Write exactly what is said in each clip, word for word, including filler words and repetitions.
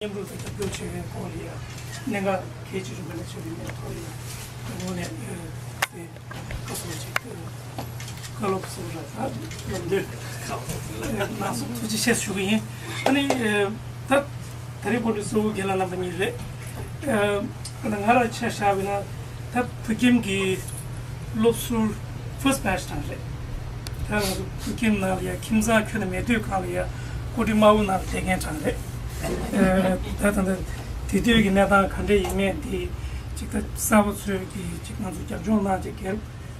མཉམ་རུབ་དང་རྒྱབ་སྐྱོར་བྱེད་པའི་སྐོར་ལ་ཡང་གནད་འགག་གལ་ཆེ་ཤོས་མི་ལ་བྱེད་པའི་གནད་ཐོག་ལ་ཡང་དངོས་གནས་ཨ་དེ་བཀའ་གསུང་ཅིག་ཨ་བཀའ་སློབ་གསུང་ར་ད་ལམ་སྟོན་གནང་སོང་། ཐུགས་རྗེ་ཆེ་ཞུ་གི་ཡིན། ཨ་ནི་ཨ་ད་ད་རེས་བོད་ཀྱི་གཙོ་བོ་རྒན་ལགས་རྣམ་པ་གཉིས་རེད། ཨ་ང་རང་ཆ་བཞག་པ་ཡིན་ན་ད་བོད་ཁྱིམ་གྱི་སློབ་ཟུར་first batch་གྲངས་རེད། ད་ང་ཚོ་བོད་ཁྱིམ་ནང་ལ་ཡ་ཁྱིམ་ཚང་ཁྱོན་ནས་མེད་དུས་གང་ལ་ཡ་ཀོ་ཀྲི་དམར་པོ་ནང་ལ་བསྡད་མཁན་གྲངས་རེད། ཨ་ད་ད་ད་དེ་དུས་ཀྱི་གནས་སྟངས་ག་འདྲ་ཡིན་མིན་དེ་ཅིག་ད་གསར་པ་ཚོས་ཀྱི་ཅིག་ང་ཚོ་རྒྱབ་ལྗོངས་གནང་ཅིག་གེར་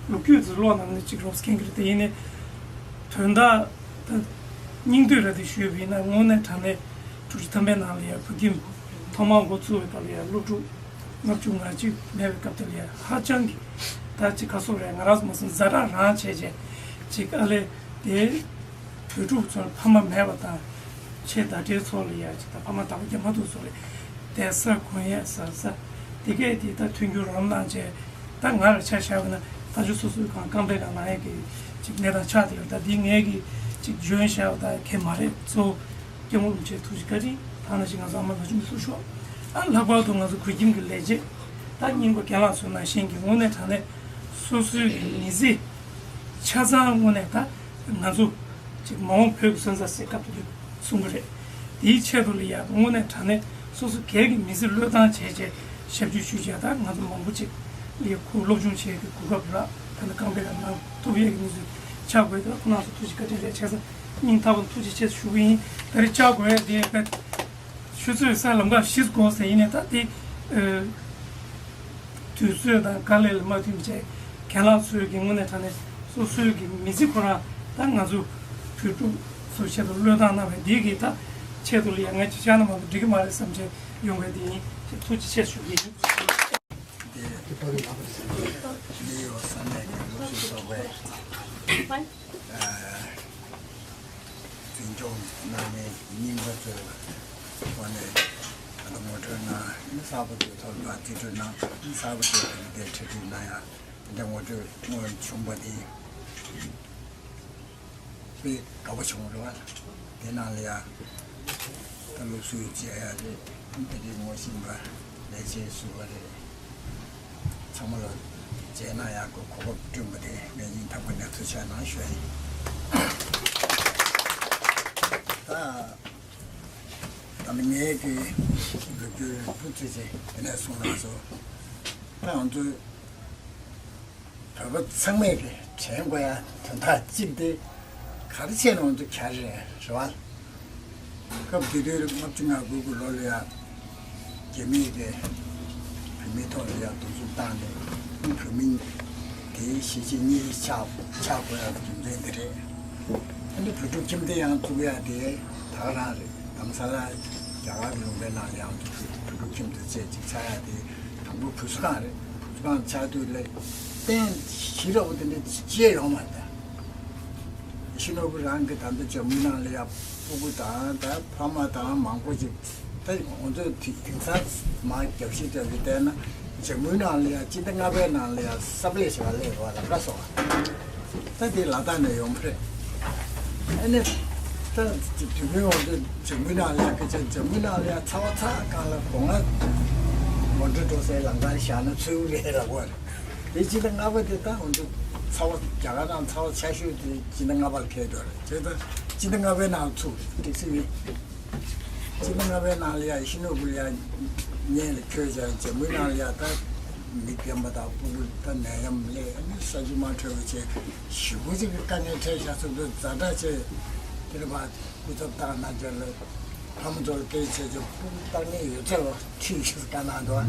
ལོ་རྒྱུས་ཚོ་ཀློག་གནང་ནས་ཅིག་རོབ་ཙམ་མཁྱེན་གྱི་རེད། དེ་ཡིན་ནའི་དོན་དག་ད་སྙིང་བསྡུས་ར་དེ་ཞུས་པ་ཡིན་ན་དངོས་གནས་དྲང་གནས་དྲུག་ཅུ་ཐམ་པའི་ནང་ལ་ཡ་བོད་ཁྱིམ་ཐོག་མར་འགོ་ཚུགས་པའི་སྐབས་ལ་ཡ་སློབ་ཕྲུག་ལྔ་བཅུ་ང་གཅིག་མེད་པའི་སྐབས་དེ་ལ་ཡ་ཧ་ཅང་གི་ད་ཅིག་ག་སོགས་རེད། ང་རང་ཚོ་མ་སོང་ཛ་དྲག་རང་བྱས་བྱས་ཅིག་ཨ་ལས་དེ་བོད་ཕྲུག་ཚོར་ཕ་མ་མེད་པ་དང་ཆེས་ཟླ་སྒྲིལ་ཚོ་ལ་ཡ་ཅིག་ད་ཕ་མ་བདག་པོ་རྒྱབ་མ་ཐུབ་ཚོ་རེད། བསྡད་ས་གོན་ཡས་ཟ་ས་དེ་གས་དེ་ད་མཐུན་འགྱུར་རམ་གནང་བྱས། ད་ང་ལ་ཆ་བཞག་པ་ན་ད་ཆ་སོ་སོའི་གང་རྐང་པའི་ནང་ན་ཡས་ཀྱི་ཅིག་གནས་སྟངས་ཆགས་དེ་ལ་ད་འདི་ངས་ཀྱི་ཅིག་འཇོན་བཞག་པ་ད་གས་མ་རེད། གཙོ་བོ་སྐྱབས་མགོན་རིན་པོ་ཆེ་ཐུགས་རྗེ་བཀའ་དྲིན། ད་ནང་བཞིན་ང་ཚོ་ཨ་མ་ལགས་ཆུང་གི་སུ་ཤོག་ཨ་ལྷག་པར་དུ་ང་ཚོ་བོད་ཁྱིམ་གྱི་ལས་བྱེད་ད་སྙིང་པོ་རྒན་ལགས་ཚོ་ནང་བཞིན་གྱི་དངོས་གནས་དྲང་གནས་སོ་སོའི་གི་མི་ཚེ་ཆ་ཚང་དངོས་གནས་ད་ང་ཚོ་ཅིག་མ་འོངས་བོད་ཀྱི་སོན་རྩ་ཟེར་སྐབས་དེ་དུས་གསུངས་པ་རེད། དེའི་ཆེད་དུ་ལ་ཡ་དངོས་གནས་དྲང་གནས་སོ་སོ་སྒེར་གྱི་མི་ཚེ་བློས་བཏང་བྱས་བྱས་ཞབས་ཞུ་ཞུ་བྱས་ད་ང་ཚོ་མང་པོ་ཅིག་ལ་ཡ་ཁོ་སློབ་སྦྱོང་བྱེད་ཀྱི་གོ་སྐབས་རག་ད་ནི་རྐང་པའི་ནང་ཐུག་ཡས་ཀྱི་གནས་ཚུལ་ཆགས་དགོས། ད་ཁོ་རང་ཚོ་ཐུགས་རྗེ་བཀའ་དྲིན་རེད། བྱས་ཙང་སྙིང་ཐག་པ་ནས་ཐུགས་རྗེ་ཆེ་ཞུ་གི་ཡིན། ད་རེས་བཅར་དགོས་ཡས་དེ་དཔེ་ཆུ་ཚོད་གསར་ལམ་ཁ་བཞི་འགོར་ཟེར་ཡིན་ནའི་ད་དེ་ཨ། དུས་ཚོད་དང་དཀའ་ལས་ལ་མ་མཐུན་པ་བྱས་རྒན་ལགས་ཚོས་ཀྱི་དངོས་གནས་དྲང་གནས་སོ་སོའི་གི་མི་ཚེ་ཁོ་རང་ད་ང་ཚོ་བོད་ཕྲུག་ཚོའི་ཆེད་དུ་བློས་བཏང་གནང་བའི་འདི་གི་ད་ཆེད་དུ་ལ་ཡ་ང་ཅིག་བཅར་ན་མ་གཏོགས་འགྲིག་གི་མ་རེད་བསམ་བྱས་ཡོང་བའི་འདི་ཡིན། ཐུགས་རྗེ་ཆེ་ཞུ་གི་ཡིན། དེ་ནིའུ་ཡོག་ས་གནས་ཀྱི་སློབ་ཕྲུག་ཚོགས་པའི་འཛིན་སྐྱོང་གནང་མཁན་རྙིང་པ་ཚོའི་ངོས་ནས་ད་ལྟ་ངོ་སྤྲོད་གནང་། གསར་པ་ཚོའི་ཐོག་ལ་རྩིས་སྤྲོད་གནང་། གསར་པ་ཚོས་དེ་འདྲའི་གྲ་སྒྲིག་གནང་ཡ་དེ་འདྲ་ངོ་སྤྲོད་སྔོན་བྱུང་བ་དེ་དཔེ་དགའ་པོ་བྱུང་རེད་བ། དེ་ནང་ལ་ཡ་ད་སློབ་ཟུར་བྱས་ཡ་རེད། དེ་འདྲའི་ངོ་ཤེས་པ་ལས་བྱེད་ཟུར་པ་རེད། ཚང་མ་ལ་མཇལ་ན་ཡག་གི་གོ་སྐབས་བསྐྲུན་པ་དེ་ངས་སྙིང་ཐག་པ་ནས་ཐུགས་རྗེ་གནང་ཞུ་ཡ་ཡིན། ད་ད་ནི་ངའི་གི་ལོ་རྒྱུས་ཕུ་ཚུལ་ཅིག་དེ་ནས་གསུང་རོགས་སོ། ད་ང་ཚོའི་བོད་པ་ཚང་མས་གི་དྲན་དགོས་ཡ་དོན་དག་གཅིག་དེ་ག་རེ་བྱས་ནས་ང་ཚོ་གྱར་རེད་རེད་བ། སྐབས་དེ་དུས་ལྔ་བཅུ་ང་དགུ་གི་ལོ་ལ་ཡ་རྒྱ་མིས་གི་བོད་མིའི་ཐོག་ལ་ཡ་གདུག་རྩུབ་བཏང་ནས་བོད་མི་དེའི་གཞིས་བྱེས་གཉིས་ཆགས་ཆགས་དགོས་ཡ་གི་རྒྱུ་མཚན་དེ་རེད། ཨ་ནི་བོད་ཕྲུག་ཁྱིམ་སྡེ་ཡང་བཙུགས་ཡ་དེ་ད་ག་རང་རེད། དྷ་རམ་ས་ལ་རྒྱ་གར་གྱི་ལུང་པའི་ནང་ལ་ཡང་བོད་ཕྲུག་ཁྱིམ་སྡེ་བཅས་ཅིག་ཆགས་ཡ་དེ་དང་པོ་བུ་གསོ་ཁང་རེད། བུ་གསོ་ཁང་ཆགས་དུས་ལ་རྟེན་ཞེ་དྲག་པོ་དེ་འདྲ་ཅི་ཡང་ཡོད་མ་རེད། ད་ཤི་ནོ་བུ་རང་གི་ད་ལྟ་ཇ་མུའི་ནང་ལ་ཡ་སྤུ་གུ་དང་ད་ཕ་མ་དང་མང་པོ་ཅིག་ད་ང་ཚོས་དེ་དེང་སང་མར་རྒྱབ་བཤིག་རྒྱབ་བཤིག་བལྟས་ན་ཇ་མུའི་ནང་ལ་ཡ་སྤྱི་ཟླ་ལྔ་པའི་ནང་ལ་ཡ་སབ་ལེ་ཞེ་བ་སླེབས་པ་ལ་དགའ་སོང་བ། ད་དེ་ལ་དྭགས་ནས་ཡོང་པ་རེད། ཨ་ནི་ད་དུས་རྒྱུན་འོང་དུས་ཇ་མུའི་ནང་ལ་ཡ་སྐད་ཆ་ཇ་མུའི་ནང་ལ་ཡ་ཚ་བ་ཚ་གང་ལ་སྒོ་ང་མོ་ཊ་འགྲོ་སའི་ལམ་ཁར་བཞག་ན་ཚུར་རེད་ལབ་པ་རེད། དེ་སྤྱི་ཟླ་ལྔ་པ་དེ་ད་འོང་དུས་ཚ་བ་རྒྱ་གར་ནང་ཚ་བ་ཆེ་ཤོས་དེ་སྤྱི་ཟླ་ལྔ་པ་ལ་འཁེལ་འགྲོ་རེད། དེ་ད་སྤྱི་ཟླ་ལྔ་པའི་ནང་ཚུགས་རེད་ཏིག་སི་ཡིན། སྤྱི་ཟླ་ལྔ་པའི་ནང་ལ་ཡ་ཤི་ནོ་བུ་ལ་ཡ་གཉེན་ལ་འཁྱོལ་བྱས་ཇ་མུའི་ནང་ལ་ཡ་ད་མི་རྒན་པ་དང་སྤུ་གུ་ད་ནད་ཡམས་སླེབས་ཨ་ནི་ས་ཆུ་མ་འཕྲོད་པ་བྱས་ཞེ་པོ་ཅིག་གི་དཀའ་ངལ་འཕྲད་བཞག་ཚུལ་དུ་ཛ་དྲག་ཆེ་དེ་ལ་བ་སྐུ་ཚབ་བཏང་གནང་རྒྱུ་ལ་ཕ་མ་ཚོ་ལ་སྐད་ཆ་ཆེ་ཆེ་སྤུ་གུ་བཏང་མཁན་ཡོད་ཚད་ལ་ཁྲིད་ཤིག་བཀའ་གནང་འདུག་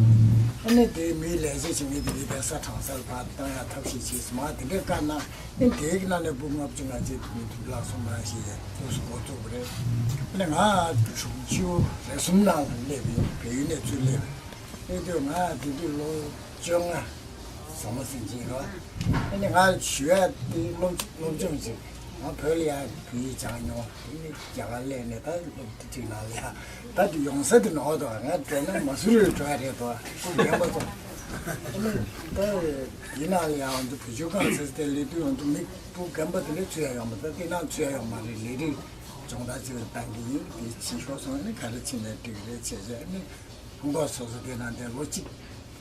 ཨ་ནི་དེ་མིའི་ལས་བྱེད་བྱེད་མཁན་དེ་གིས་བསྡད་ས་གྲྭ་ས་ལ་ཕར་བཏང་ཡ་ཐབས་ཤེས་བྱས་སོང་མ་དེ་འདྲའི་བཀའ་གནང་། ཨེ་དེའི་ནང་ནས་སྤུ་གུ་ལྔ་བཅུ་ང་གཅིག་མི་ཐུབ་ལགས་སོང་མ་ཞེས་དངོས་སུ་འགོ་བཙུགས་པ་རེད། ཨ་ནི་ང་དྲུག་ཅུ་རེ་གསུམ་ནང་ལ་སླེབས་ཡོད། བལ་ཡུལ་ནས་ཚུར་སླེབས་པ་རེད། དེ་དུས་ང་དེ་དུས་ལོ་བཅོ་ལྔ་ཟང་མ་ཟིང་ཆེན་རེད། ཨ་ནི་ང་ཞུ་ཡ་དེ་སློབ་སློབ་སྦྱོང་ཅིག་ང་བོད་ལ་ཡ་བོད་ཡིག་སྦྱངས་མྱོང་། ཨ་ནི་རྒྱ་གར་སླེབས་ནས་ད་སློབ་གྲྭ་གཅིག་ནང་ལ་ཡ་ད་དེ་ཡོང་ས་དེ་ནོར་འདུག་ང་འགྲོ་ན་མ་སུ་རི་འགྲོ་ཡ་རེད་འདུག་སྐུ་རྒན་པ་ཚོ། ཨ་ནི་ད་ཡིན་ནའང་ཡང་འདི་བུ་བཅོལ་ཁང་ཟེར་ཏེ་ལས་དུས་ཡོང་དུས་མི་སྤུ་རྒན་པ་དེ་འདྲ་ཚུད་ཡ་ཡོད་མ་རེད། ད་དེ་ནང་ཚུད་ཡ་ཡོད་མ་རེད། ལས་རིགས་ སྦྱོང་བརྡར་ཅིག་བཏང་གི་ཡིན། དེ་བྱེད་ཤོག་གསུངས་ནས་ག་རེ་བྱས་ནས་འགྲིག་རེད་བྱས་བྱས་ནས་ཁང་པ་སོ་སོ་དེ་ནང་དེ་ལོ་གཅིག་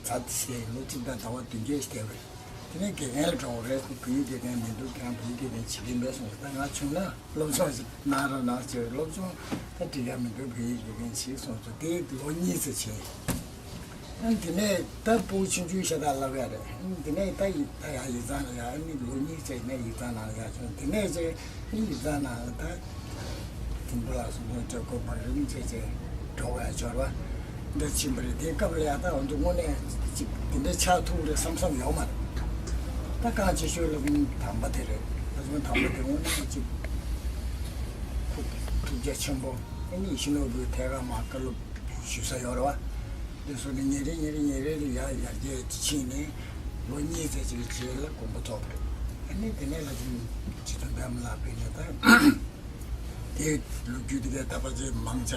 ཚར་ཏེ་ལོ་གཅིག་དང་ཟླ་བ་བདུན་བརྒྱད་ཞིག་བསྡད་པ་རེད། དེ་ནས་དགེ་རྒན་ལ་འགྲོ་དགོས་རེད། བོད་ཡིག་དགེ་རྒན་མི་འདུག་ཁྱེད་རང་བོད་ཡིག་དགེ་རྒན་བྱེད་ཀྱིན་པས་གསུངས་སོང་། ད་ང་བྱུང་ན་སློབ་སྦྱོང་ཞིག་གནང་རོགས་གནང་ཞེས། སློབ་སྦྱོང་ད་འགྲིག་ཡ་མི་འདུག་བོད་ཡིག་དགེ་རྒན་བྱེད་གསུངས་སོང་། དེ་ལོ་གཉིས་ཙམ་བྱས། ཨ་ནི་དེ་ནས་ད་སྤུ་གུ་ཆུང་ཆུང་ཤ་སྟག་ལབ་ཡ་རེད། ཨ་ནི་དེ་ནས་ད་ཡི་ད་ཡ་ཡིག་ཚང་ལ་ཡ། ཨ་ནི་ལོ་གཉིས་ཙམ་ནས་ཡིག་ཚང་ནང་ལ་ཡ་བྱུང་། དེ་ནས་ཅེ་ཨ་ནི་ཡིག་ཚང་ནང་ལ་ད་དིམ་བུ་ལགས་སུ་མོ་ཅོ་ཀོ་པར་རིམ་བྱས་བྱས་འགྲོ་བའི་འབྱོར་བ་འདི་ཕྱིན་པ་རེད། དེའི་སྐབས་ལ་ཡ་ད་འོ་འདུག་དངོས་གནས་ཅིག་དེ་འདྲའི་ཆགས་ཐུབ་རེད་བསམ་བསམ་ཡོད་མ་རེད། ད་གང་ཆེ་ཤོས་ལ་དམ་པ་དེ་རེད། ལ་སོང་དམ་པ་དེ་དངོས་གནས་ཅིག་ཐུགས་རྒྱ་ཆེན་པོ། ཨ་ནི་ཡིད་བཞིན་ནོར་བུའི་ཐད་ཀར་མ་བཀའ་སློབ་ཞུ་ས་ཡོད་རེད་བ། འདི་སོ་ནས་ཉིན་རེ་ཉིན་རེ་ཉིན་རེ་ལ་ཡར་ཡར་རྒྱས་ཕྱིན་ནས་ལོ་གཉིས་ཙམ་ཅིག་རྗེས་ལ་དགོངས་པ་རྫོགས་པ་རེད། ཨ་ནི་དེ་ནས་ལ་དུང་རྗེ་བཙུན་པདྨ་ལགས་ཕེབས་ནས་ད་དེའི་ལོ་རྒྱུས་དེ་གའི་ད་ཕལ་ཆེར་མང་ཆེ་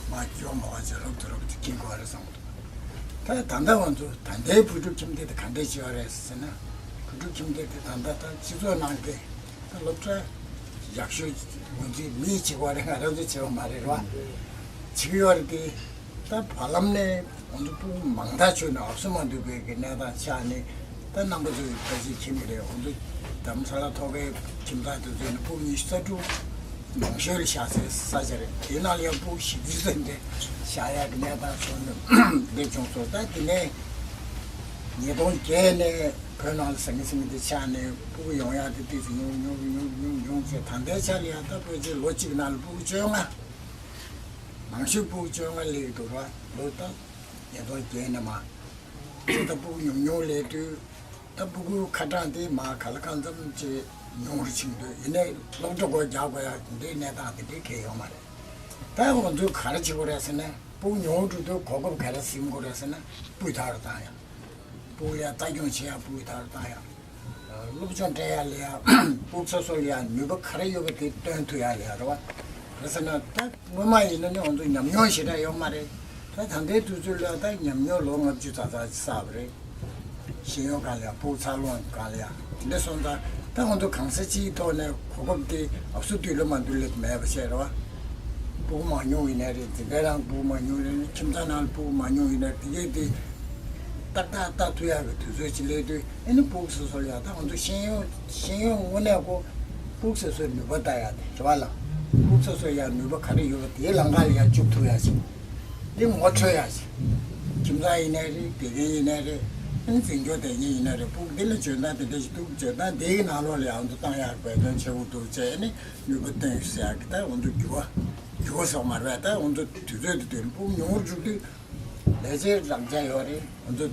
མ་སྐྱོ་མ་བ་ཆེ་རོབ་ཏུ་རོབ་ཏུ་སྐྱེ་དགོས་རེད་བསམ་གི་འདུག་ད་ད་ལྟ་ང་ཚོ་ད་ལྟའི་བོད་ཕྲུག་ཁྱིམ་སྡེ་དེ་ག་འདྲས་བྱེད་པ་རེད་ཟེར་ན། བོད་ཕྲུག་ཁྱིམ་སྡེ་དེ་ད་ལྟ་ད་སྤྱི་ཚོགས་ནང་གི་ད་སློབ་གྲྭ་ཡག་ཤོས་ངོས་འཛིན་མིས་བྱེད་དགོས་རེད། ང་རང་ཚོས་བྱེད་པ་མ་རེད་རེད་བ། བྱེད་ཀྱི་ཡོད་རེད་དེ། ད་བར་ལམ་ནས་ང་ཚོ་སྤུ་གུ་མང་ཐག་ཆོད་ནས་འུབ་སུ་མ་འདུག་པའི་གི་གནས་སྟངས་ཆགས་ནས། ད་རྣམ་པ་ཚོས་ད་ཅིག་མཁྱེན་གྱི་རེད། ང་ཚོ་རྡ་རམ་ས་ལ་ཐོག་ཁའི་ཁྱིམ་ཚང་དེ་ཚོས་ནི་སྤུ་གུ་ཉི་ཤུ་རྩ་དྲུག་མང་ཤོས་ལ་བཞག་སའི་ས་ཆ་རེད། དེའི་ནང་ལ་ཡང་སྤུ་གུ་བཞི་བཅུ་ཙམ་དེ་བཞག་ཡག་གི་གནས་སྟངས་བྱུང་ནས་འདི་བྱུང་སོང་། ད་དེ་ནས་ཉིས་སྟོང་བརྒྱད་ནས་བོད་ནང་ལ་ཟང་ངེ་ཟིང་ངེ་དེ་ཆགས་ནས་སྤུ་གུ་ཡོང་ཡག་དེ་ཏོག་ཙམ་ཉུང་ཉུང་ཉུང་ཉུང་ཉུང་ཚེ། ད་ལྟའི་ཆ་ལ་ཡང་ད་ཕལ་ཆེར་ལོ་གཅིག་ནང་ལ་སྤུ་གུ་བཅོ་ལྔ། མང་ཤོས་སྤུ་གུ་བཅོ་ལྔ་སླེབས་འདུག་ར། ལོ་ད་ཉིས་སྟོང་བརྒྱད་ནས་མར་ཅིག་ད་སྤུ་གུ་ཉུང་ཉུང་སླེབས་དུས། ད་སྤུ་གུའི་ཁ་གྲངས་དེ་མར་ག་ལ་གང་འཚམ་ཅིག་ཉུང་རུ་ཕྱིན་འདུག་ཡིན་ནའི་སློབ་གྲྭ་སྒོ་རྒྱག་དགོས་ཡག་འདིའི་གནས་སྟངས་དེ་འདྲའི་གང་ཡོད་མ་རེད། ད་ང་ཚོས་ག་རེ་བྱེད་དགོས་རེད་ཟེར་ན། སྤུ་གུ་ཉུང་རུ་འགྲོ་དུས་གོ་སྐབས་ག་རེ་ཟིན་དགོས་རེད་ཟེར་ན། སྤུས་དག་རུ་བཏང་ཡག་སྤུ་གུ་ལ་ལྟ་སྐྱོང་བྱེད་ཡག་སྤུས་དག་རུ་བཏང་ཡག་སློབ་སྦྱོང་སྤྲད་ཡག་ལ་ཡ། སྤུ་གུ་སོ་སོ་ལ་ཡ་ནུས་པ་ག་རེ་ཡོད་པ་དེ་སྟོན་ཐུབ་ཡག་ལ་ཡ་རེད་བ། རེད་ཟེར་ན་ད་སྔོན་མ་ཡིན་ན་ནི་ང་ཚོ་ཉམས་མྱོང་ཞེ་དྲག་ཡོད་མ་རེད། ད་ད་ལྟའི་དུས་ཚོད་ལ་ད་ཉམས་མྱོང་ལོ་ལྔ་བཅུ་ཙམ་ཙམ་བསགས་པ་རེད། ཤེས་ཡོན་སྒང་ལ་ཡ། སྤུ་གུ་འཚར་ལོངས་སྒང་ལ་ཡ། དེ་འདྲ་སོང་ཙང་ད་ང་ཚོ་གང་ས་ཅིའི་ཐོག་ནས་གོ་སྐབས་དེ་འུབ་སུ་དུས་ལ་མ་དུས་ལ་མེད་པ་བྱས་རེད་བ། སྤུ་གུ་མང་ཉུང་ཡིན་ནའི་རེད། འཛིན་གྲྭའི་ནང་སྤུ་གུ་མང་ཉུང་ཡིན་ནའི་རེད། ཁྱིམ་ཚང་ནང་ལ་སྤུ་གུ་མང་ཉུང་ཡིན་ནའི་རེད། དེ་གས་དེ་ཏག་ཏག་ལྟ་ཐུབ་ཡག་གི་དུས་ཚོད་ཅིག་སླེབས་དུས། ཨ་ནི་སྤུ་གུ་སོ་སོར་ཡ། ད་ང་ཚོ་ཤེས་ཡོན་ཤེས་ཡོན་དངོས་གནས་ཀོ་སྤུ་གུ་སོ་སོའི་ནུས་པ་ལྟ་ཡ་དེ་རེད་བ་ལ། སྤུ་གུ་སོ་སོ་ཡ་ནུས་པ་ག་རེ་ཡོད་པ་དེའི་ལམ་ཁ་ལ་ཡ་བཅུག་ཐུབ་ཡ་ཞིག་འདི་ངོ་འཕྲོད་ཡ་ཞིག་ཁྱིམ་ཚང་ཡིན་ནའི་རེད། དགེ་རྒན་ཡིན་ནའི་རེད། ཨ་ནི་འཛིན་སྐྱོང་དེ་ཉིད་ཡིན་ནའི་རེད། སྤུ་གུ་འདི་ལ་འཇོན་ཐང་དེ་འདྲ་ཞིག་འདུག་འཇོན་ཐང་འདིའི་ནང་ལོགས་ལ་ཡང་དུ་བཏང་ཡག་འབད་བརྩོན་བྱེད་དགོས་འདུག་ཅེས། ཨ་ནི་ནུས་པ་བཏོན་ཟེར་ཡག་གི་ད་འོ་འདུག་འགྱུར་བ་འགྱུར་བ་སོགས་མ་རེད་པས། ད་འོ་འདུག་དུས་ཚོད་དེ་དུས་སྤུ་གུ་ཉུང་རུ་འགྲོ་དུས། ལས་བྱེད་རང་འཇགས་ཡོད་རེད། ང་ཚོ་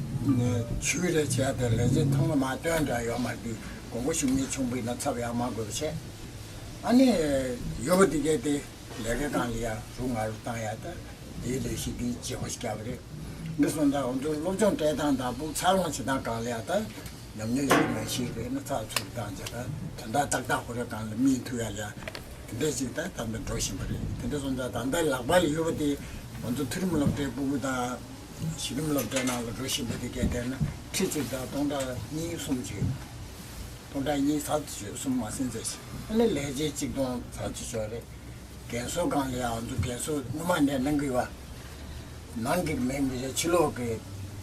ཆུའི་རེ་བྱས་ཏེ་ལས་བྱེད་ཚང་མ་མ་སྟོན་འདྲ་ཡོད་མ་རེད། དགོངས་པ་ཞུ་མཁན་ཆུང་པོ་ཡིན་ན་ཚབ་ཡག་མ་དགོས་པ་བྱས། ཨ་ནི་ཡོད་པ་དེ་གས་དེ་ལས་ཀའི་སྒང་ལ་ཡ་རུ་ང་རུ་བཏང་ཡ། ད་དེའི་ལས་གཞི་འདི་བརྗེ་པོ་ཞིག་བརྒྱབ་པ་རེད། འདི་སོང་ཙང་ང་ཚོ་སློབ་སྦྱོང་སྤྲད་སྟངས་དང་སྤུ་གུ་འཚར་ལོངས་བྱེད་སྟངས་སྒང་ལ་ཡ། ད་ཉམས་མྱོང་ཡོད་མེད་ཞིག་རེད་ན་ཚགས་ཚུད་བཏང་བྱས། ད་དོན་དག་ཏག་ཏག་ཁོ་རའི་སྒང་ལ་སྨིན་ཐུབ་ཡ་ལ་ཡ། དེ་འདྲ་ཞིག་ད་ད་ལྟ་འགྲོ་བཞིན་པ་རེད། དེ་འདྲ་སོང་ཙང་ད་ལྟ་ལག་པ་ལ་ཡོད་པ་དེ་ང་ཚོ་མཐོ་རིམ་སློབ་གྲྭའི་སྤུ་གུ་དང་། གཞི་རིམ་སློབ་གྲྭའི་ནང་ལ་འགྲོ་བཞིན་པ་དེ་གས་དེ་ན་ཁྲི་གཅིག་དང་སྟོང་ཕྲག་གཉིས་གསུམ་ཅིག་སྟོང་ཕྲག་གཉིས་ཙམ་ཅིག་གསུམ་མ་ཟིན་ཙམ་ཞིག་ཨ་ནི་ལས་བྱེད་གཅིག་སྟོང་ཙམ་ཅིག་ཡོད་རེད། རྒན་གསོ་སྒང་ལ་ཡང་ང་ཚོ་རྒན་གསོ་སྔོན་མ་ནས་གནང་གི་ཡོད་པ། ནང་གི་མིང་མི་བྱེད། ཕྱི་ལོགས་ཀྱི་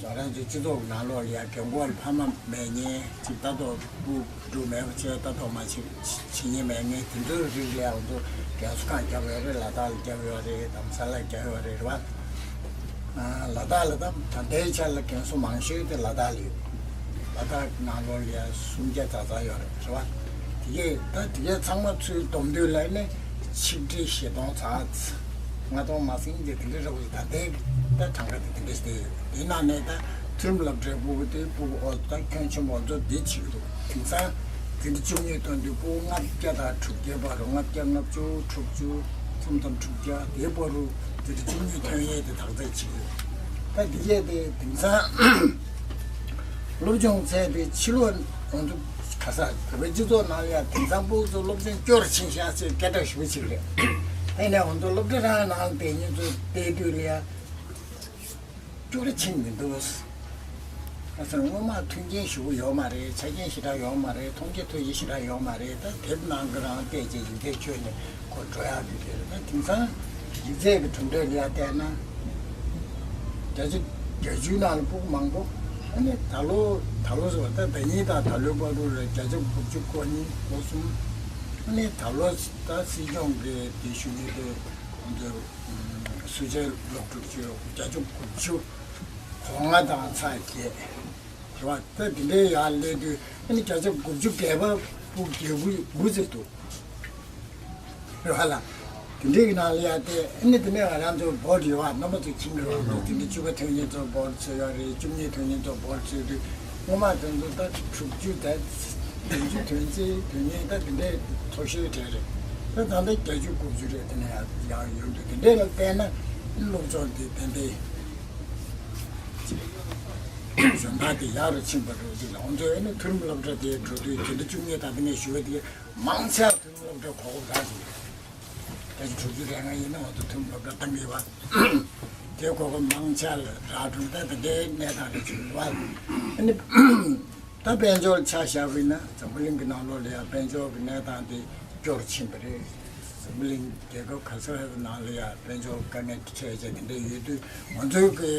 ང་རང་ཚོའི་སྤྱི་ཚོགས་ཀྱི་ནང་ལོགས་ལ་ཡང་རྒན་གོག་ལ་ཕ་མ་མེད་མཁན་ཅིག་ལྟ་རྟོག་སྤུ་གུ་མེད་པ་བྱས་ལྟ་རྟོག་མ་བྱེད་བྱེད་མཁན་མེད་མཁན་དེ་ཚོའི་རིགས་ལ་ཡང་ང་ཚོ་རྒན་གསོ་ཁང་བརྒྱབ་ཡོད་རེད། ལ་དྭགས་ལ་བརྒྱབ་ཡོད་རེད། རྡ་རམ་ས་ལ་བརྒྱབ་ཡོད་རེད། རེད་བ། ལ་དྭགས་ལ་ད་ད་ལྟའི་ཆར་ལ་རྒན་གསོ་མང་ཤོས་དེ་ལ་དྭགས་ལ་ཡོད། ལ་དྭགས་ནང་ལོགས་ལ་ཡ་སུམ་བརྒྱ་ཙམ་ཙམ་ཡོད་རེད། རེད་བ། དེ་གས་ད་དེ་གས་ཚང་མ་ཚུར་བསྡོམས་དུས་ལ་ནི་ཆིག་ཁྲི་བཞི་སྟོང་ཙམ། ལྔ་སྟོང་མ་ཟིན་དེ་དེ་འདྲ་རེད་བ། ད་ལྟའི་ད་གྲངས་ཀ་དེ་དེ་འདྲ་ཞིག་དེ་ཡོད། དེའི་ནང་ནས་ད་མཐོ་རིམ་སློབ་གྲྭའི་སྤུ་གུ་དེ་སྤུ་གུ་ཨོ་ད་ཁྱོན་ཆེན་པོ་ཚོ་འདི་བྱེད་ཀྱི་འདུག་དེང་སང་དེ་འདྲ་བཅུ་གཉིས་ཐོན་དུས་སྤུ་གུ་ལྔ་བརྒྱ་དང་དྲུག་བརྒྱ་བར་རུ། ལྔ་བརྒྱ་ལྔ་བཅུ་དྲུག་ཅུ་མཚམས་མཚམས་དྲུག་བརྒྱ་དེའི་བར་རུ་དེ་འདྲ་བཅུ་གཉིས་ཐོན་ཡས་དེ་དག་ཚད་བྱེད་ཀྱི་འདུག་ད་འདི་གས་དེ་དེང་སང་སློབ་སྦྱོང་ཚད་དེ་ཕྱི་ལོགས་ང་ཚོ་ག་ས་བོད་པའི་སྤྱི་ཚོགས་ནང་ལ་ཡང་དེང་སང་སྤུ་གུ་ཚོ་སློབ་སྦྱོང་སྐྱོ་རུ་ཕྱིན་ཤག་ཅེས་སྐད་གྲགས་ཞེ་པོ་ཅིག་རེད། དེ་ནས་ང་ཚོ་སློབ་གྲྭ་རང་ནང་དེ་ཉིད་ཚོ་བལྟས་དུས་ལ་ཡང་སྐྱོ་རུ་ཕྱིན་མི་འདུག་ང་ཚོར་སྔོན་མ་མཐུན་རྐྱེན་ཞེ་པོ་ཡོད་མ་རེད། ཆ་རྐྱེན་ཞེ་དྲག་ཡོད་མ་རེད། མཐོང་རྒྱ་ཐོས་རྒྱ་ཞེ་དྲག་ཡོད་མ་རེད། ད་དེབ་ནང་གི་རང་བལྟས་རྗེས་ཡིག་ཚད་ཆོད་ནས་ཁོ་འགྲོ་ཡག་གི་དེ་རེད། ད་དེང་སང་ཡིག་ཚད་ཀྱི་གྲུབ་འབྲས་ལ་ཡ་བལྟས་ན། བརྒྱ་ཆ་བརྒྱད་ཅུ་ནང་ལ་ཕྲུ་གུ་མང་པོ། ཨ་ནི་ད་ལོ་ད་ལོ་ཟེར་བ་ད་ཟླ་ཉིན་དང་ད་ལོའི་བར་དུ་རེད། བརྒྱ་ཆ་དགུ་བཅུ་གོ་གཉིས་གོ་གསུམ། ཨ་ནི་ད་ལོ་ད་སྲིད་སྐྱོང་གི་དེ་ཞུ་ཡས་དེ་ང་ཚོ་སུ་ཆེ་སློབ་ཕྲུག་ཆོས་བརྒྱ་ཆ་དགུ་བཅུ་གོ་ལྔ་དང་ཚེག་བརྒྱད་རེད་བ། ད་དེ་འདྲའི་ཡར་སླེབས་དུས་ཨ་ནི་བརྒྱ་ཆ་དགུ་བཅུ་བརྒལ་བ་ཕྲུ་གུ་བརྒྱད་དགུ་དགུ་ཙམ་འདུག་རེད་བ་ལ། དེ་འདྲའི་གི་ནང་ལ་ཡ་དེ་ཨ་ནི་དེ་ནས་ང་རང་ཚོ་བོ་ཊི་ཡོད་བ། རྣམ་པ་ཚོ་མཁྱེན་གི་རེད་བ། དེ་འདྲའི་བཅུ་པ་ཐོན་མཁན་ཚོ་བོ་ཊི་ཚོད་ཡོད་རེད། བཅུ་གཉིས་ཐོན་མཁན་ཚོ་བོ་ཊི་ཚོད་དུས་སྔོན་མ་དེ་ཚོ་ད་དྲུག་ཅུ་ད་བདུན་ཅུ་ཐོན་ཚེ་དོན་གཉིས་ད་དེ་འདྲའི་མཐོ་ཤོས་གྲས་རེད། ད་ད་ལྟ་བརྒྱད་ཅུ་དགུ་བཅུ་རེད། དེ་ནས་ཡང་ཡང་ཡོང་དུས་དེ་འདྲའི་ལ་བལྟས་ན་སློབ་སྦྱོང་དེ་ཏན་ཏན་གཞན་དག་དེ་ཡག་རུ་ཕྱིན་པ་རེད། ཅིག་ལ་ང་ཚོས་ཨ་ནི་མཐོ་རིམ་སློབ་གྲྭ་དེ་འགྲོ་དུས་དེ་འདྲ་བཅུ་གཉིས་དང་དེ་ནས་ཞུ་བ་དེ་མང་ཆེ་བ་མཐོ་རིམ་སློབ་གྲྭ་གོ་སྐབས་རག་ཅིག་རེད། བརྒྱད་ཅུ་དྲུག་ཅུ་རེ་ལྔ་ཡིན་ན་ང་ཚོ་མཐོ་རིམ་སློབ་གྲྭ་བཏང་གི་ཡོད་པ། དེ་གོ་སྐབས་མང་ཆེ་ལ་རག་གྲུབ། ད་ད་ལྟའི་གནས་སྟངས་རེ་བྱུང་ཡོད་པ། ཨ་ནི། ད་དཔལ་འབྱོར་ཆ་བཞག་པ་ཡིན་ན་འཛམ་བུ་གླིང་གི་ནང་ལོགས་ལ་ཡང་དཔལ་འབྱོར་གྱི་གནས་སྟངས་དེ་སྐྱོ་རུ་ཕྱིན་པ་རེད། འཛམ་བུ་གླིང་རྒྱལ་ཁབ་ག་ཚོད་ནང་ལ་ཡང་དཔལ་འབྱོར་དཀའ་ངལ་འཕྲད་བྱས་དེ་འདྲ་ཡོད་དུས་ང་ཚོའི་གི་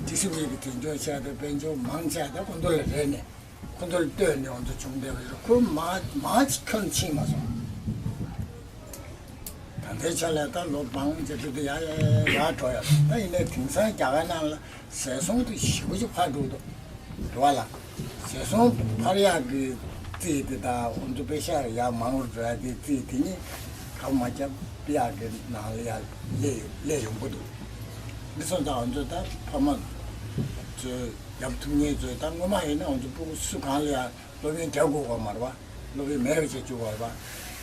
ཏི་སི་ཝི་གི་དོན་གཅོད་བྱས་ཏེ་དཔལ་འབྱོར་མང་ཆེ་ད་ཁོ་ཚོ་ལ་རེ་ནས་ཁོ་ཚོ་ལ་ལྟོས་ནས་ང་ཚོ་བྱུང་བསྡད་པ་རེད། ཁོ་མ་མ་ཁྱོན་ཕྱིན་མ་སོང་། ད་ལྟའི་ཆ་ལ་ད་ལོ་མང་ཆེ་ཆུ་དུ་ཡ་ཡ་ཡ་འགྲོ་ཡ། ད་ཡིན་ནའི་དེང་སང་རྒྱ་གར་ནང་ལ་ཟས་སོང་དུ་ཞེ་པོ་ཅིག་འཕར་འགྲོ་འདུག་རེད་བ་ལ། ཟས་སོང་འཕར་ཡག་གི་རྩིས་དེ་ད་འོན་ཚོ་པེ་ཤ་ཡ་མང་རུ་འགྲོ་ཡ་དེ་རྩིས་དེ་ཉིད་ཁ་མ་རྒྱབ་ཡག་གི་ནང་ལ་ཡ་ལས་ལས་ཡོང་གི་འདུག་འདི་སོང་ཙང་འོན་ཚོ་ད་ཕ་མ་ཚོས་རྒྱབ་ཐུབ་མཁན་ཚོས་ད་སྔོན་མ་ཡིན་ན་འོན་ཚོ་སྤུ་གུ་སུ་གང་ལ་ཡ་སློབ་ཡོན་རྒྱག་དགོས་པ་མ་རེད་བ། སློབ་ཡོན་མེད་པ་བྱས་བཅུག་པ་རེད་བ། ཨ་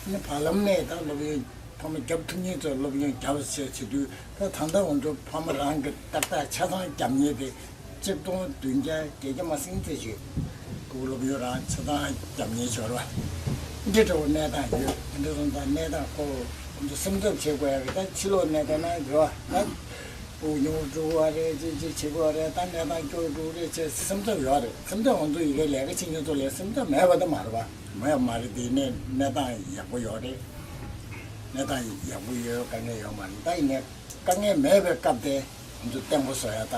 ནི་བར་ལམ་ནས་ད་སློབ་ཡོན་ཕ་མ་རྒྱབ་ཐུབ་མཁན་ཚོས་སློབ་ཡོན་རྒྱབ་བྱས་བྱེད་དུས་ད་ད་ལྟ་འོང་འགྲོ་ཕ་མ་རང་གི་ཏག་ཏག་ཆ་ཚང་རྒྱབ་མཁན་དེ་གཅིག་སྟོང་བདུན་བརྒྱ་བརྒྱད་བརྒྱ་མ་ཟིན་ཙམ་ཞིག་ཕྲུ་གུ་སློབ་ཡོན་རང་ཆ་ཚང་རྒྱབ་མཁན་ཤོར་བ། འདི་འདྲ་བོ་གནས་སྟངས་ཡོད། དེ་འདྲ་སོང་ཙང་གནས་སྟངས་ཁོ་འོང་འགྲོ་སེམས་འཚབ་བྱེད་དགོས་ཡ་གི་ད་ཕྱི་ལོགས་གནས་སྟངས་ན་འགྲོ་བ་ད། དབུགས་ཉུང་རུ་འགྲོ་བ་རེད། ཅི་ཅི་བྱེད་དགོས་རེད། ད་གནས་སྟངས་སྐྱོ་རུ་འགྲོ་རེད་ཅེས་སེམས་འཚབ་ཡོད་རེད། སེམས་འཚབ་ང་ཚོ་ཡི་གེ་ལས་ཀ་བྱེད་མཁན་ཚོ་ལ་སེམས་འཚབ་མེད་པ་ད་མ་རེད་པ། མེད་པ་མ་རེད། དེ་ནས་གནས་སྟངས་ཡག་པོ་ཡོད་རེད། གནས་སྟངས་ཡག་པོ་ཡོད། དཀའ་ངལ་ཡོད་མ་རེད། ད་ཡིན་ནའི་དཀའ་ངལ་མེད་པའི་སྐབས་དེ་ང་ཚོ་བརྟན་པོ་བཟོ་ཡ་ད་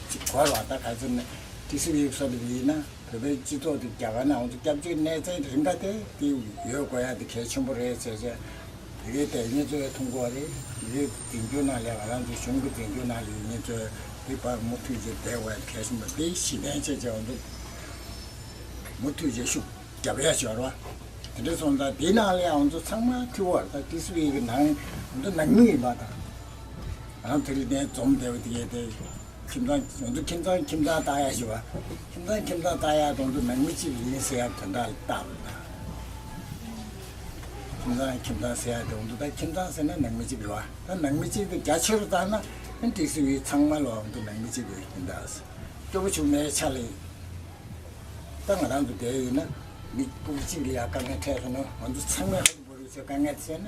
ཅིག་དགོས་རེད་བ། ད་ག་ཚོད་ནས་ཏི་སི་ཝི་བཟོ་འདི་ཡིན་ན་བོད་པའི་སྤྱི་ཚོགས་དེ་རྒྱ་གར་ནང་ང་ཚོ་སྐྱབས་བཅོལ་གནས་ཚད་རིམ་པ་དེ་དེ་ཡོད་དགོས་ཡ་དེ་གལ་ཆེན་པོ་རེད་ཟེར་བྱས། དེ་གའི་དེ་ཉིན་ཚོའི་ཐུང་གོ་རེད། དེ་གའི་འཛིན་སྐྱོང་ནང་ལས་ང་རང་ཚོའི་གཞུང་གི་འཛིན་སྐྱོང་ནང་ལས་ཉིན་ཚོའི་དེ་བར་མུ་མཐུད་བྱས་བསྡད་དགོས་ཡ་གལ་ཆེན་པོ་དེ་གཞི་རྟེན་བྱས་བྱས་ང་ཚོ་མུ་མཐུད་བྱས་ཤུགས་རྒྱབ་ཡ་ཞོར་བ། དེ་འདྲ་སོང་ཙང་དེའི་ནང་ལས་ང་ཚོ་ཚང་མ་ཐུ་བར་ད་ཏི་སི་ཝི་གི་ནང་ང་ཚོ་ནང་མི་ཡིན་པ་དང་། ང་རང་དེ་རིང་ནས་འཛོམས་བསྡད་པ་དེ་གའི་དེ། ཁྱིམ་ཚང་ང་ཚོ་ཁྱིམ་ཚང་ཁྱིམ་ཚང་ལྟ་ཡ་ཞིག་བ། ཁྱིམ་ཚང་ཁྱིམ་ཚང་ལྟ་ཡ་དང་དུ་ནང་མི་གཅིག་ཡིན་ཟེར་ཡ་དོན་དག་ལ་ལྟ་བ་དང་། ཁྱིམ་ཚང་ཁྱིམ་ཚང་ཟེར་ཡ་དང་དུ་ད་ཁྱིམ་ཚང་ཟེར་ན་ནང་མི་གཅིག་རེད་བ། ད་ནང་མི་གཅིག་དེ་རྒྱ་ཆེ་རུ་བཏང་ན་ཨ་ཏི་སི་ཝི་ཚང་མ་ལ་བ་དུ་ནང་མི་གཅིག་རེད་ཡིན་ད། སྐྱོ་པོ་བྱུང་མེད་ཆ་ལ་ཡིན། ད་ང་རང་ཚོ་བསྡད་ཡོད་ན་མི་སྤུ་གུ་གཅིག་ལ་ཡ་དཀའ་ངལ་འཕྲད་སོང་ན་ང་ཚོ་ཚང་མས་ཧ་ཅང་བོར་བའི་ཚེ་དཀའ་ངལ་བྱས་ན།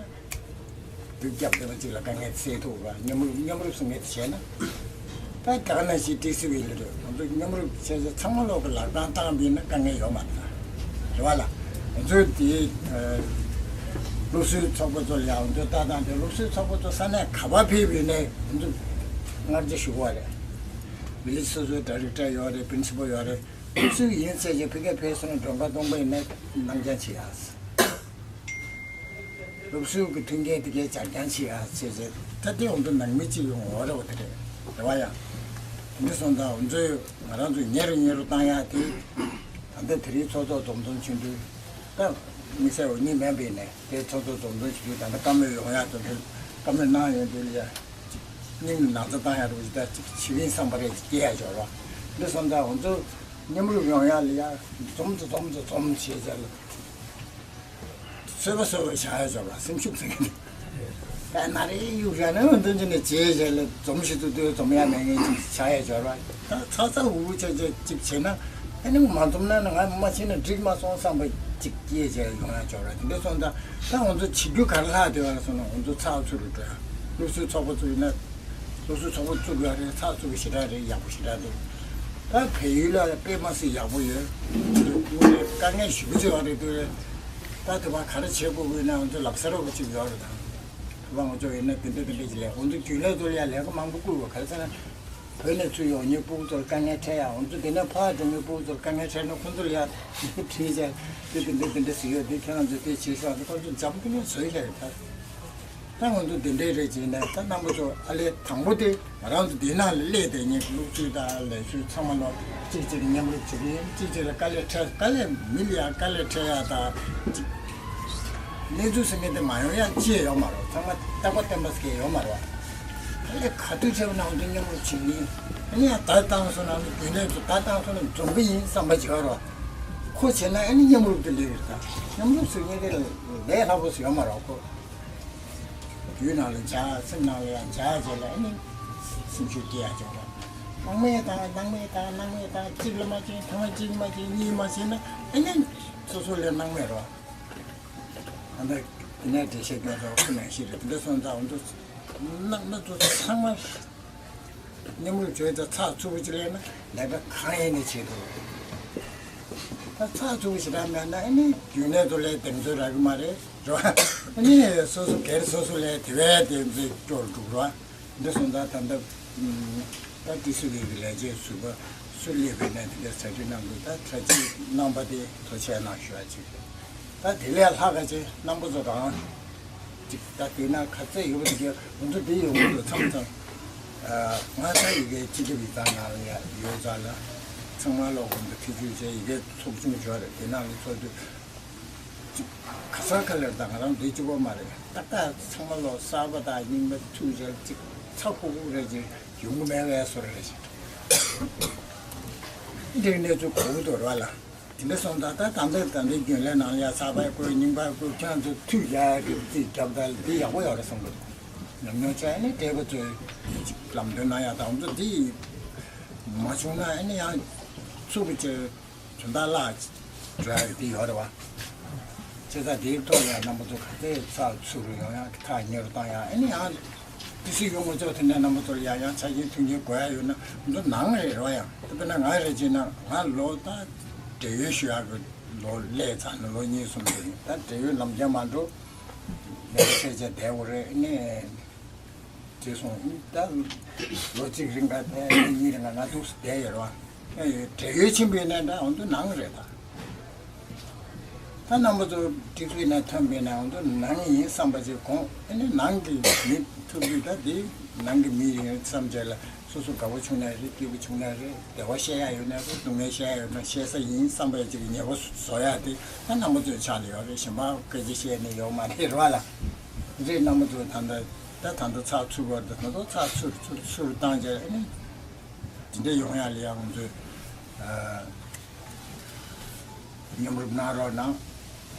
དུས་རྒྱབ་བདེ་བ་གཅིག་ལ་དཀའ་ངལ་སེལ་ཐུབ་པ་མཉམ་རུབ་མཉམ་རུབ་སུ་ངལ་དུ་བྱས་ན། ད་དེ་ག་ནང་བཞིན་ཏི་སི་ཝི་ལ་རེད། ང་ཚོ་མཉམ་རུབ་བྱས་ཚེ་ཚང་མ་ལོག་གི་ལག་གདང་བཏང་བ་ཡིན་ན་དཀའ་ངལ་ཡོད་མ་རེད། རེད་བ་ལ། ང་ཚོའི་དེའི་སློབ་ཟུར་ཚོགས་པ་ཚོ་ལ་ཡང་ང་ཚོའི་ལྟ་སྟངས་དེ་སློབ་ཟུར་ཚོགས་པ་ཚོ་ས་གནས་ག་པར་ཕེབས་ཡོད་ནའི་ང་ཚོ་སྔར་རྗེས་ཞུ་བ་རེད། མི་ལི་སོ་སོའི་ཌའི་རེག་ཊར་ཡོད་རེད། པི་རིན་སི་པལ་ཡོད་རེད། སློབ་ཟུར་ཡིན་ཟེར་གྱི་ཕ་གིར་ཕེབས་སོང་ན་མགྲོན་ཁང་སྟོང་པ་ཡིན་ན་གནང་རྐྱང་བྱེད་ཡ། སློབ་ཟུར་གྱི་མཐུན་རྐྱེན་དེ་གའི་སྦྱར་རྐྱང་བྱེད་ཡ་ཟེར་བྱས་ད་ལྟའི་འོང་དུ་ནང་མི་གཅིག་ཡོང་འོ་རེ་བ་དེ་རེད། རེད་བ་ཡ། དེ་འདྲ་སོང་ཙང་འོ་ཚོས་ང་རང་ཚོས་ཉེ་རུ་ཉེ་རུ་བཏང་ཡ་དེ། ད་ལྟ་དེ་རིང་ཚོགས་གཙོ་འཛོམས་འཛོམས་ཆུང་དུས་ད་དམིགས་བསལ་འོ་གཉིས་མིན་པའི་ནས་དེ་ཚོགས་གཙོ་འཛོམས་འཛོམས་ཆུང་དུས་ད་ལྟ་བཀའ་མོལ་ཡོང་ཡ་དོན་དུ་བཀའ་མོལ་གནང་ཡོང་དུས་ལ་ཡ། སྙིང་ལ་ན་ཚ་བཏང་ཡ་རུ་ཇི་ལྟར་ཅིག་བྱེད་པའི་བསམ་པ་རེ་སྐྱེ་ཡ་འབྱོར་བ། འདི་སོང་ཙང་ང་ཚོ་མཉམ་རུབ་ཡོང་ཡ་ལ་ཡ་འཛོམས་ཚོ་འཛོམས་ཚོ་འཛོམས་བྱེད་བྱ་ལ། གསོད་པ་གསོད་པ་བྱ་ཡ་འབྱོར་བ་སེམས་ཤུགས་ཟེར་གི་འདུག་ད་ན་རེ་གཡུག་བྱ་ན་འདི་འདི་ནས་བྱེད་བྱ་ལ་འཛོམས་ཤིག་ཏུ་ལྟོས་འཛོམས་ཡ་མེད་ངེས་ཅིག་བྱ་ཡ་འབྱོར་བ། ད་ཚ་ཚ་འུར་འུར་བྱ་བྱ་ཅིག་བྱེད་ན་ཨ་ནི་མ་འཛོམས་ན་ང་མ་ཕྱིན་ན་འགྲིག་མ་སོང་བསམ་པ་ཅིག་སྐྱེས་བྱ་ཡོང་ཡ་འབྱོར་བ། དེ་འདྲ་སོང་ཙང་ད་ང་ཚོ་བྱེད་རྒྱུ་ག་རེ་ལྷག་བསྡད་པ་ལ་སོང་ན་ང་ཚོ་ཚགས་ཚུད་རུ་འགྲོ་ཡ། སློབ་ཟུར་ཚོགས་པ་བཙུགས་ཡོད་རེད། ཚགས་ཚུད་པ་ཞེ་དྲག་རེད། ཡག་པོ་ཞེ་དྲག་འདུག་ད་བལ་ཡུལ་ལ་དཔེ་མ་སྲིད་ཡག་པོ་ཡོད། དངོས་གནས་དཀའ་ངལ་ཞེ་པོ་ཅིག་ཡོད་རེད་འདུག་ད་དེ་བ་ག་རེ་བྱེད་དགོས་ཀྱི་ཡོད་ན་ང་ཚོ་ལབ་ས་རོགས་ཅིག་ཡོད་རེད་ད། དེ་བ་ང་ཚོ་ཡིན་ན་དེ་འདྲ་དེ་འདྲ་ཅིག་ལས་ང་ཚོ་རྒྱུན་ལས་ཚོ་ལ་ཡ་ལས་ཀ་མང་པོ་བསྐུར་བ་ག་རེ་ཟེར་ན། བོད་ནས་ཚུར་ཡོང་མཁན་སྤུ་གུ་ཚོར་དཀའ་ངལ་འཕྲད་ཡ། ང་ཚོ་འདི་ནས་ཕར་འགྲོ་མཁན་སྤུ་གུ་ཚོར་དཀའ་ངལ་འཕྲད་ན་ཁོང་ཚོ་ལ་ཡ་བྲིས་བྱས་དེ་འདི་འདྲ་འདི་འདྲ་ཟེར་ཡོད་དེ་ཁྱེད་རང་ཚོས་དེ་བྱེད་ཤོག་ཟེར་ཁོང་ཚོ་འཇམ་ཐིང་ངེ་བཟོས་བཞག་ཡོད་ད། ད་ང་ཚོ་འདི་འདྲའི་རེད་ཅེས་ནས་ད་རྣམ་པ་ཚོ་ཨ་ལས་དང་པོ་དེ་ང་རང་ཚོ་འདི་ནང་ལ་སླེབས་དེ་ཉིད་སློབ་ཕྲུག་དང་ལས་ཞུགས་ཚང་མ་ལོ་གཅིག་གཅིག་མཉམ་རུབ་བྱེད་ཀྱི་ཡིན། གཅིག་གཅིག་ལ་དཀའ་ལས་འཕྲད། དཀའ་ལས་མི་ལ་ཡང་དཀའ་ལས་འཕྲད་ཡ་དང་གཅིག་གནས་ཚུལ་ཟེར་མཁན་དེ་མ་ཡོང་ཡ་ཅི་ཡང་ཡོད་མ་རེད། ཚང་མ་རྟག་པ་བརྟན་པ་ཟེར་མཁན་ཡོད་མ་རེད་བ། དཀའ་ལས་ག་དུས་འཕྲད་པ་ན་འོན་ཏེ་མཉམ་རུབ་བྱེད་ཀྱི་ཡིན། ཨ་ནི་ཡང་ད་བཏང་སོང་ན་རྒྱུན་ལས་ཚོ་ད་བཏང་སོང་ན་འཛོམས་ཀྱི་ཡིན་བསམ་པ་བྱེད་ཀྱི་རེད་བ། ཁོ་བྱས་ན་ཨ་ནི་མཉམ་རུབ་དེ་ལས་རེད་ད། མཉམ་རུབ་ཟེར་མཁན་དེ་ལས་སླ་པོ་ཟེར་ཡོད་མ་རེད་བ་ཁོ། རྒྱུད་ནང་ལ་འཇགས། སེམས་ནང་ལ་ཡང་འཇགས་བྱས་ལ་ཨ་ནི་སེམས་ཤུགས་སྐྱེ་ཡག་བྱུང་བ། སྣང་མེད་དང་སྣང་མེད་དང་སྣང་མེད་དང་གཅིག་ལ་མ་བྱིན། ཐ་མ་གཅིག་མ་བྱིན་གཉིས་མ་བྱིན་ན་ཨ་ནི་སོ་སོ་ལ་སྣང་མེད་རེད་བ། ད་ལྟ་དེ་ནས་འགྲེལ་བཤད་སྐྱོན་ཚོགས་ཁོ་ནང་བཞིན་རེད། དེ་འདྲ་སོང་ཙང་འོ་འདུག་སྣང་སྣ་ཚོགས་ཚང་མ། མཉམ་རུབ་བྱས་ཙང་ཚགས་ཚུད་པོ་ཅིག་ལས་ན་ལས་ཀ་གང་ཡིན་ནས་བྱེད་ཐུབ། ད་ཚགས་ཚུད་པོ་ཞེ་དྲག་མེད་ན་ཨ་ནི་རྒྱུན་ལས་ཚོ་ལས་འདེམས་ཚོད་རག་གི་མ་རེད་རོ། ཨ་ནི་སོ་སོ་སྒེར་སོ་སོ་ལས་དེ་བས་དེ་ཚོས་སྐྱོར་འགྲོ་རོ། འདི་སོང་ཙང་ད་ལྟ་ད་ཏི་སི་ཝི་གི་ལས་བྱེད་ཟུར་པ་སུ་སླེབས་པའི་ནས་དེ་འདྲ་གྲ་སྒྲིག་གནང་དགོས། ད་གྲ་སྒྲིག་གནང་པ་དེ་ཐུགས་རྗེ་གནང་ཞུ་བ་ཅིག་ད་དེ་ལས་ལྷག་ག་ཅིག་རྣམ་པ་ཚོ་རང་ཅིག་ད་དེ་ན་ག་ཚད་ཡོད་པ་དེ་གའི་འོ་འདུག་དེ་ཡོང་གི་འདུག་མཚམས་མཚམས། ང་ད་ཡི་གེ་སྤྱི་ཁྱབ་ཡིག་ཚང་ནང་ལ་ཡ་ཡོད་ཙང་ལ་ཚང་མ་ལོག་འོ་འདུག་ཐེ་བྱུས་བྱས་ཡི་གེ་ཚོགས་ཆུང་ཡོད་རེད། དེ་ནང་ལ་ཚོགས་དུས་ཅིག་ག་ས་ག་ལེར་ད་ང་རང་འདི་གཅིག་པོ་མ་རེད། ཏག་ཏག་ཚང་མ་ལོག་གསར་པ་དང་རྙིང་པ་ཐུག་བྱས་ཅིག་ཚ་ཁུག་ཁུག་རེད་ཅིག་ཡོང་གི་མེད་པའི་བཟོ་འདྲ་རེད་ཅིག་འདི་གནས་ཚུལ་གོ་གི་འདུག་ར་ལ། དེ་འདྲ་སོང་ཙང་ད་ད་ལྟ་ད་ལྟའི་རྒྱུན་ལས་ནང་ལ་ཡ་གསར་པ་བསྐོས་རྙིང་པ་བསྐོས་ཁྱེད་རང་ཚོ་མཐུད་ཡ་གི་རྩིས་རྒྱབ་ད་འདི་ཡག་པོ་ཡོད་རེད་བསམ་གི་འདུག་ཉམས་མྱོང་ཆེ་ནས་བགྲེས་པ་ཚོས་ལམ་སྟོན་གནང་ཡ་དང་ཚོ་འདི་མ་བྱུང་ན་ཨ་ནི་ཡང་ཚུགས་པ་ཆེ་དོན་དག་ལ་འགྲོ་ཡ་གི་འདི་ཡོད་རེད་བ། བྱས་ཙང་འདིའི་ཐོག་ལ་ཡང་རྣམ་པ་ཚོ་ག་ཚད་ཚགས་ཚུད་རུ་ཡོང་ཡ་གི་ཐག་ཉེ་རུ་བཏང་ཡ་ཨ་ནི་ཡང་། ཏི་སི་ཝི་ངོ་ཅོག་དེ་ནས་རྣམ་པ་ཚོར་ཡང་ཡང་ཆ་རྐྱེན་མཐུན་རྐྱེན་དགོས་ཡ་ཡོད་ན་ང་ཚོ་ནང་རེད་རོ། ཡང་དེ་དཔེར་ན་ང་རེད་ཅེ་ན་ང་ལོ་ད་བགྲེས་ཡོལ་ཞུ་ཡག་གི་ལོ་སླེབས་ཚར་ནས་ལོ་གཉིས་གསུམ་རེད། ད་བགྲེས་ཡོལ་ལམ་རྒྱག་མ་འགྲོ་ལས་ཀ་བྱས་བྱས་བསྡད་དགོས་རེད། ནས་དེ་སོང་ད་ལོ་གཅིག་རིང་ག་བསྡད་ལོ་གཉིས་རིང་ག་ང་འདུག་སེ་བསྡད་ཡོད་རོ། བགྲེས་ཡོལ་ཕྱིན་པའི་ནས་ད་ང་ཚོ་ནང་རེད་ད། ད་རྣམ་པ་ཚོ་ཏི་སི་ཝི་ནས་ཐོན་པའི་ནང་དུ་ནང་ཡིན་བསམ་པ་ཅིག་དགོངས། ཨ་ནི་ནང་གི་མི་ཐུག་དུས་ད་འདི་ནང་གི་མི་ཡིན་བསམ་བྱས་ལ་སོ་སོ་དགའ་པོ་བྱུང་ན་རེད། སྐྱིད་པོ་བྱུང་ན་རེད། བདེ་བ་བཤད་ཡ་ཡོད་ན་རེད། སྡུག་བསྔལ་བཤད་ཡ་ཡོད་ན་བཤད་ས་ཡིན་བསམ་པའི་ཅིག་ཉེ་པོ་བཟོ་ཡ་དེ་ད་རྣམ་པ་ཚོའི་ཕྱག་ལ་ཡོད་རེད། གཞན་པ་སྐད་ཆ་བཤད་ནས་ཡོད་མ་རེད་ར་ལ། རེད་རྣམ་པ་ཚོ་ད་ལྟ་ད་ད་ལྟ་ཚགས་ཚུད་པ་ད་ད་ལྟ་ཚགས་ཚུད་ཚུད་ཚུད་བཏང་བྱས་ཨ་ནི་དེ་འདྲ་ཡོང་ཡ་ལ་ཡང་ང་ཚོས། མཉམ་རུབ་གནང་རོགས་གནང་།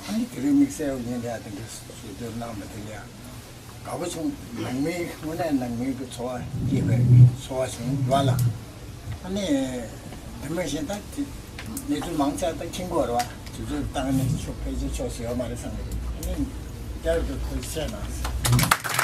ཨ་ནི་དེ་རིང་དམིགས་བསལ་ཡིན་ལ་དེ་འདྲ་ཟུར་འདོན་གནང་བ་དེ་ལ་དགའ་པོ་བྱུང་། ནང་མིའི་དངོས་གནས་ནང་མིའི་གི་ཚོར་བ་སྐྱེས་པའི་ཚོར་བ་བྱུང་ཡོད་ལ། ཨ་ནི་དེ་མ་གཞི་ད་དེ་གནས་ཚུལ་མང་ཆེ་ད་མཁྱེན་གྱི་ཡོད་རེད་བ། དུས་ཚོད་བཏང་ནས་ཆོག་ཕལ་ཆེར་ཆོག་ཟེར་ཡོད་མ་རེད་བསམ་གྱི་རེད། ཨ་ནི་བསྐྱར་དུ་ཐུགས་རྗེ་ཆེ་གནང་།